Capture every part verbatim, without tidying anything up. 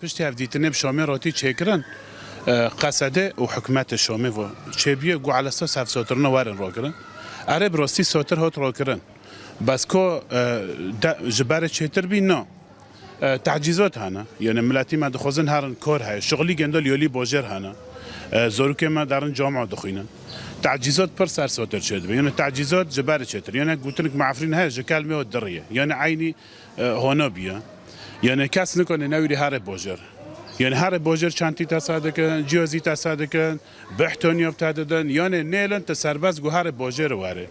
Piştî hevdîtinê bi Şamê ratî çêkirin, e, Qesede û hikûmetê Şamê ve çêbûye, got, elesas hevsotirina werin rakirin. Erê, bi rastî sotir hat rakirin. Bes ko, e, de, ji berê çêtir bî, na. E, tehcîzat hene. Yanî miletî me dixwazin herin, kar heye. Şixulî genda li alî bajêr hene. E, zarokê me derin camia dixwînin. Tehcîzat pir ser sotir çêdibe. Yanî tehcîzat ji berê çêtir. Yanî gotinik me Efrîn heye, ji kelmê o diriye. Yanî eynî e, hona bûye. Yanî kes nikane newîrî herê bajêr. Yanî herê bajêr çentî te sedikin, cihazî te sedikin, behtoniya te didin. Yanî nêlin te serbest got herê bajêr were.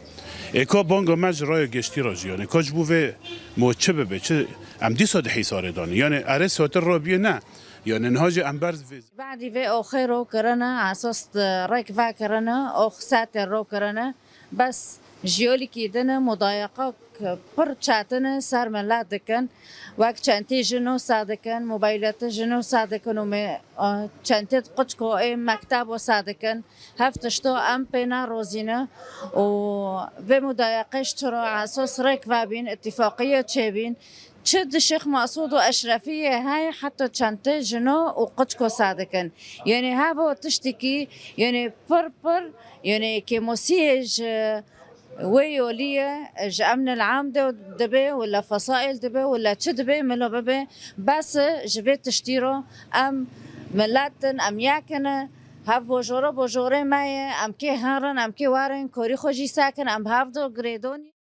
Ê ka banga me ji raya geştî re jî. Yanî ka ji bo vê mo çi bibe, çi em dîsa di hîsarê danî. Yanî erê sotir re bûye ne. Yanî niha jî em berz vê. Badî vê oxê ro kirine, esas rêk vekirine, ox sete ro kirine. Bes ji yolîkî din e, mudayaqek pir çetin e ser milet dikin. Wek çentê jino sa dikin, mobaylete jino sa dikin û me-, a, çentê quçko ê mektebo sa dikin. Hev tişto em pê nerozîne û vê mudayaqê ji çiro esas rêk vebîn, îtîfaqiye çêbîn. Çi di Şêx Mesûd û Eşrefiyê heye, heta çentê jino û quçko sa dikin. Yanî hevo tiştekî, yanî pir pir, yanî kêmosiyê ji wê yolî ye, ji emnil am de dibe, wila fesaîl dibe, wila çi dibe, milo bibe, bes e ji vê tiştî ro. Em milet in, em yek in, hev bojore bojorê me ye, em kê herin, em kê werin, korî xwe jî sekin, em bi hev de girêdonî.